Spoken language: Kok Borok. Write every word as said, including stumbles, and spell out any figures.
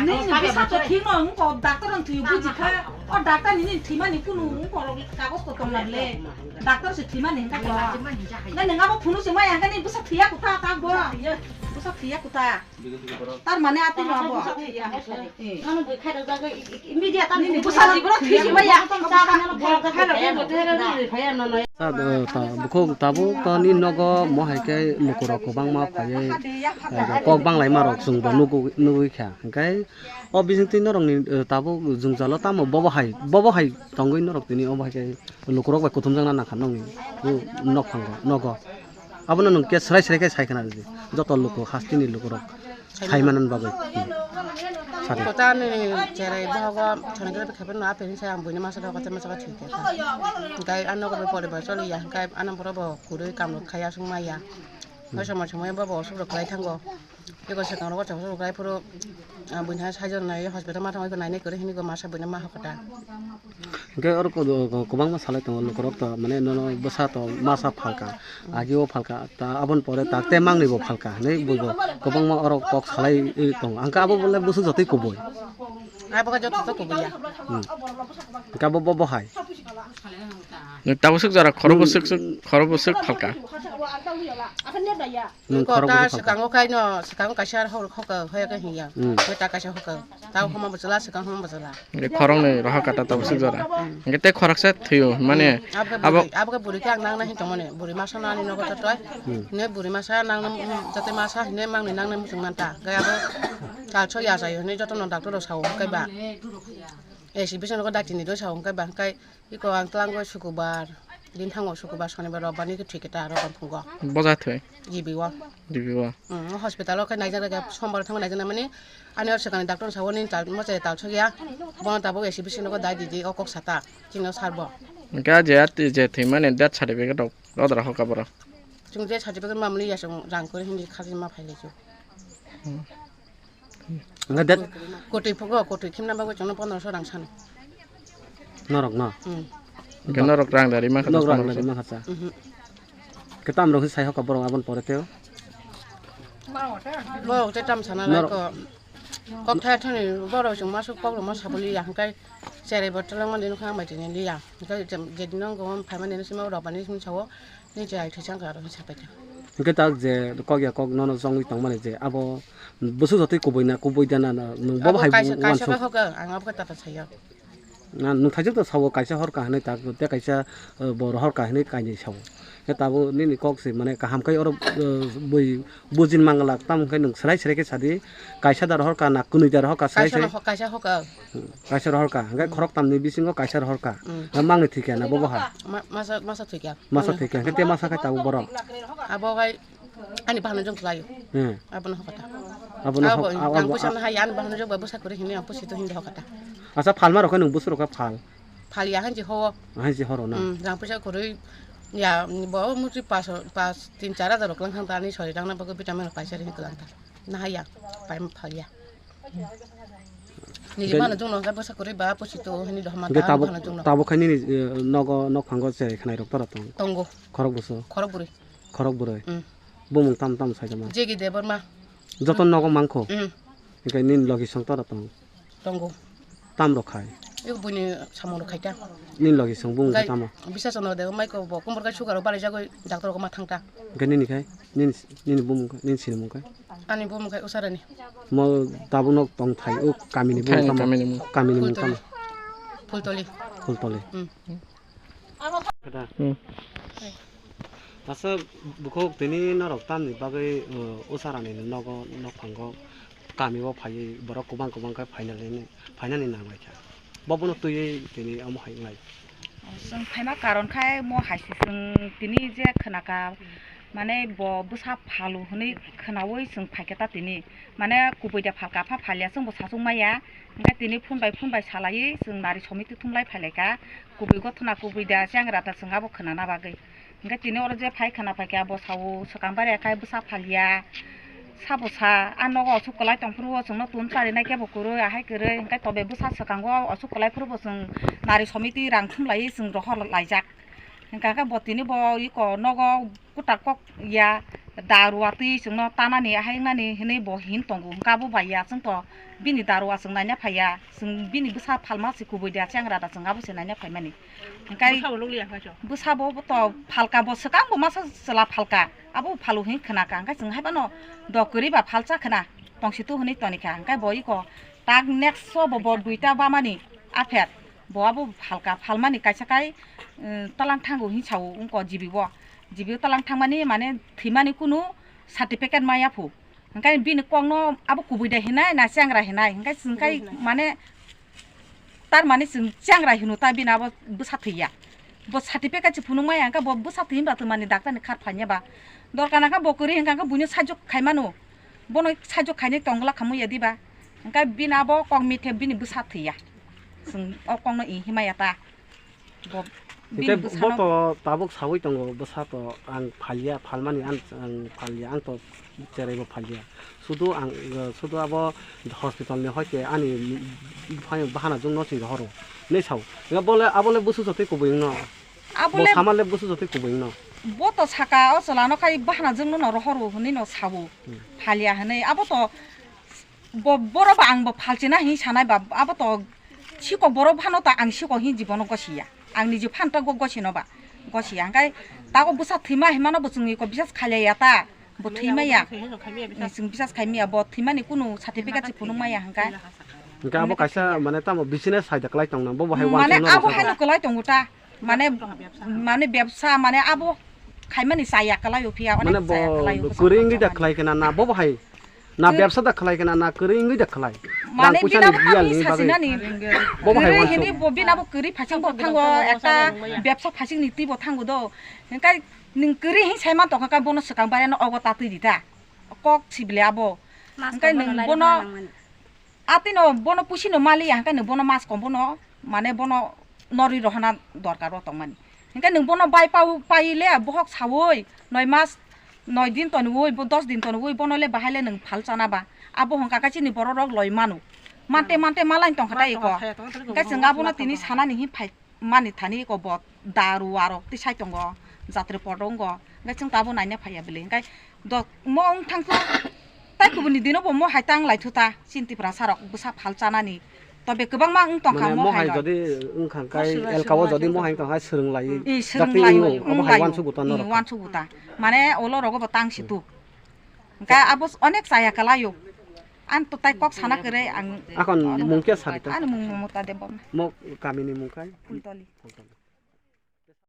Nini bisa to thwino wngkha, doctor ang thwi buji kha. O doctor nini thwimani kunu wngkha, kagos to tongna le. Doctor se thwimani hingka to. Na nang abo phunu se maya hingka ni bisa thwiya kutha ta go. Bisa thwiya kutha. Tar mane atwi no abo. Nini bwsa jibro thwi si maya. Bukhuk tabuk to ni nogo mo hai khe lukurok kwbangma phaiwi, eh, kok banglaima rok chwngbo nugwi, nugwi kha. Hingkhe o bisingtwi norokni, eh, tabuk jwngjalo tamo bobo hai, bobo hai tongwi norok tini obo hai khe lukurok bai kuthumjakna nangkha nokni, uh, nokphango, nogo. Abono nwng khe swrai swrai khe sai khna rwdi, joto luku hasteni lukurok sai manani bagwi. Hmm. Sadi. Kota ni cherai bohogo sonography khaipano apeni sai ang buini masa dogo tei masa thwi khe. Hingkai ano bo poribar choli ya, hingkai ano borok bo kwrwi kamrok khai aswk ma ya. Hoi somoi somoi bo bo osuk rok kwlai thango. Eko swkang rogo chapsa rok kwlai phuru, ah, buini hai sajwk nai hospital ma thango, eko nainai kwrwi hwnwi eko masa buini ma hokota. Hingke oro ko-, ko-, kwbangma salai tongo, lukurok to, mane, nono bwsa to masa phalka, agio phalka, ta aboni pore ta tei mangni bo phalka hinui buibo kwbangma oro kok salai, eh, tongo. Hingke abo bole bwswk jotoi kubui. Abo khe joto to kubui ya. Hmm. Hingke abo bo, bo hai. Nwng tabuk swk jora khoro bwswk swk, khoro bwswk phalka. Nwng khorok ta bwswk phalka. Swkango kaino, swkango kaisa hor hoka, hoya khe hinya. Hmm. Hoi ta kaisa hoka. Ta homa bwchwla, swkang homa bwchwla. Hingke khoroknwi rohor kata tabuk swk jora. Hmm. Hingke tei khoroksa thwio, mane, hmm, abo khe abo bwrwi, abo khe bwrwi khe ang nangna hin tongmani. Bwrwi masa nani nogo totoi. Hmm. Hine bwrwi masa nangna, hmm, jotoi masa hine mangni nangna muchung manta. Hingke abo talso ya jaio hine jotono doctor rok sao hingke ba. Esi bising nogo dakti ni do sao hingke ba hingke iko ang tlango sukubar. Din thango sukubar, sonibar, robbar ni khe thwi khe ta, robbar phungo. Boja thwi? G B o. G B o. Hmm, hospital o khe naijak naijak, sombar thango naijak nai mani, ani o swkang ni doctor ni sao nini tal, mochai tal sokya, bono tabuk esi bising nogo dai didi, o kok sata, chini o sar bo. Hingke a je ati je thwi mani death certificate rok, rodra hoka borok. Chwng je certificate ma mani ya chwng rang kwrwi hwnwi kha ma phai lai chwng. Hmm. Hingke det. Kotwi phugo, kotwi khimna bagwi chwngno pondroso rang sano. Norok no? Hmm. Hingke norok rang dari mankha. Norok rang dari mankha cha. Mhm. Hingke tam rok sai hoka borok aboni pore teo? Borok te tam sana lai ko. Kok thaya thani borok chwng masuk kok rok ma sabuli ya hingke cherai bo twlang mani nukha ang bai tini liya. Hingke je, je dino go phaimani sima rok bani simi sao. Ni je ai thai chang kha aro sapai ta. Hingke tak je kok ya kok nono chongwi tongmani je abo bwswk jotoi kubui na kubui da na, na nwng bobo hai kaisa, kaisa wansuk. Bai hoka, ang abo khe tata sayo. Na nwng thaijak to sabo kaisa hor ka hinui tak, tei kaisa, eh, bo rohor ka hinui kainwi sao. Khe tabuk nini kok se mane kaham khai oro, eh, bui bujin manglak, tamo khe nwng swrai swrai khe sadi, kaisa da rohor ka na kwnwi da rohor ka swrai swrai. Kaisa no ho-, kaisa hoka. Kaisa rohor ka, hingke khorok tamni bisingo kaisa rohor ka. Mm. Na mangni thwi khe na bobo ha? Ma-, masa, masa thwi khe. Masa thwi khe, hingke te masa khai tabuk borok. Abo khai ani bahano jong khlaio. Hmm. Abono hokata. Abono abo hok-, abo, rang abo, puisa a- na hai ani bahano jong ba bwsa kwrwi hini ang pusi to hindi hokata. Asa phalma rok khe nwng bwswk rok khe phal? Phal ya hanji ho. Hanji horo na? Hmm, rang puisa kwrwi ya bo muti pas, pas, tin char hajar rok lang thang ta ani sori rang na bagwi vitamin rok paisa rini kwlang ta. Na hai ya, pai phal ya. Nini bana jongno hwnkhe bwsa kwrwi ba pusi to hini dohma ta tabuk, bana jongno. Tabuk khai nini, eh, nogo, nok phango cherai khnai rok tora tong? Tongo. Khorok bwswk? Khorok bwrwi. Khorok bwrwi? Mm. Bumung tam tam sai tongma? Jegi Debbarma. Joto nogo mangkho? Mm. Hingke nini logi song tora tong? Tongo. Tam rok khai? Eko buini samung rok khai ta. Nini logi song bumung khai tamo? Bisa sono de mai ko bo kumbur kai sugar rok balai jagoi doctor rok ma thang ta. Hingke nini khai? Nini, nini bumung khai? Nini sinimung khai? Ani bumung khai Usarani. Mo tabuk nok tong thai o kamini bumung tamo? Kamini mung. Kamini mung tamo? Phultoli. Phultoli. Phultoli. Hmm. Hmm. Asa bukhuk tini norok tamni bagwi, uh, Usarani nogo, nok phango, kami o phaiwi borok kwbang kwbang khe phainani, phainani nang lai kha. Bobono twiwi tini omo hai wnglai. Chwng phaima karon khai mo hai se chwng tini je khwnaka, mane bo bwsa phalu hwnwi khwnaui chwng phaikha ta tini. Mane kubui da phalka, apha phalya chwngbo sachuk maya. Hwnkhe tini phone bai phone bai salaiwi chwng nari somiti thumlai phailaikha. Kubui gothona kubui da chengra ta chwng abo khwnana bagwi. Hwnkhe tini oro je phai khwna phaikha abo sao swkang bare khai bwsa phalya. Sabo sa, a nogo osuk kwlai tongphuru o chwngno tun charinai kebo kwrwi, ahai kwrwi, hwnkhe tobe bwsa swkango osuk kwlai phuru bo chwng nari somiti rang thumlaiwi chwng rohor laijak. Hwnkha khe bo tini bo iko nogo kwtal kok ya, da rwatwi chwngno tanani ahai wngnani hwnwi bo hin tongo. Hwnkhe abo bai ya chwngto bini da rwa chwng naina phaiya, chwng bini bwsa phalma se kubui da chengra da chwng abo se naina phaimani. Hwnkhe bwsabo lukliya kha cho. Bwsabo bo to phalka, bo swkang bo masa chwla phalka. Abo phalo hin khna ka, hwnkhe chwng hai phano do kwrwi ba phalcha khna tongsitu hwnwi toni kha. Hwnkhe bo iko tak next o bo, bo duita bamani apher bo abo phalka, phalmani kaisa kai, um, talang thango hin sao wngko G B o. G B o talang thangmani mane thwimani kunu certificate maya phu. Hwnkhe bini kokno abo kubui da hinai na chengra hinai, hwnkhe chwng kai mane tar mani chwng chengra hino ta bini abo bwsa thwiya. Bo certificate se phunuk maya hwnkhe bo bwsa thwi hinba twmani doctor ni khat phaiya ba. Dorkar nangkha bo kwrwi hwnkha hwnkhe buino sajwk khaimano. Bono sajwk khainai tongla khamwi ya diba. Hwnkhe bini abo kok mithe bini bwsa thwiya. Chwng o kokno i himaya ta. Bo bini Hwnkhe bo bwsano to tabuk sawi tongo, bwsa to ang phalya, phalmani ang, ang phalya, ang to cheraibo phalya. Sudu ang, sudu abo hospital ni hoite ani buphaino bahana jwngno si rohoro. Nei sao. Hwnkhe bole, abole busu jotoi kubui wngno. Bo Abole samale busu jotoi kubui wngno. Bo to saka o chwlano khai bahana jwngno no rohoro hwnwi no sao. Hmm. Phalya hwnwi. Abo to Bo, borok ba ang bo phalchina hin sanai ba, abo to sikok borok phano ta ang sikok hin jibono gosiya. Ang niji phan ta go gosino ba, gosiya. Hwnkhe tago bwsa thwima hinmano bo chwngni ko bisas khailaiya ta, bo thwimaya. Ni chwng bisas khaimaya, bo thwimani kunu certificate se phunukmaya hwnkhe. Hwnkhe abo kaisa mane tamo business hai da kwlai tong nang, bo bo hai Mane wansukno abo rwchapya. Haino kwlai tongo ta. Mane, mane bebsa, mane abo khaimani chaya kwlaio phiya, onek Mane bo chaya kwlaio, kwrwi wngwi da kwcham kwlai khe na, na bo bo hai? Na Kwrwi bebsa da kwlai khe na, na kwrwi wngwi da kwlai? Mane Rang puisa bina ni bo bial hamni ni bagwi. Sasinani. Bo bo hai Kwrwi wansuk. Hini bo bina bo kwrwi phasing bo thango, ekta bebsa phasing ni twi bo thango do. Hwnkhe nwng kwrwi hin sai man tongkha khe bono swkang bare no ogo ta twi di ta. Kok sibile abo. Hwnkhe nwng bono Atino bono puisi no maliya, hwnkhe nwng bono mas kom bono, mane bono norwi rohana dorkar o tongmani. Hwnkhe nwng bono bai pau, pai le bohok sawi, noi mas, noi din tonwi, bo dos din tonwi, bono le bahai le nwng phal chana ba. Abo hwnkha khe chini borok rok loi manu. Mante, mante malain tongkha ta iko. Hwnkhe chwng abono tini sanani hin phai. Mani thani iko bo daru arok tisai tongo, jatri poto wngo, hwnkhe chwng tabo naina phaiya bwlwi, hwnkhe do mo wng thangkhe tai kubuni dino bo mo hai tang laithu ta, chini Tiprasa rok bwsa phal chanani, tobe kwbangma wng tongkha Mane mo mo hai hai rok. Jodi wngkha khe elka o jodi mo hai wngkha khe swrwng lai, I swrwng jatwi lai, wngo, wng obo hai lai, wansuk buta i norok. Wansuk buta. Mane olo rogo bo tang si tu. Hwnkhe abo onek chaya kwlaio. Ang to tai kok sana kwrwi ang Akon mung khe sari ta? Ani mung Mamota Debbarma. Mo kamini mung khai? Pultoli. Pultoli.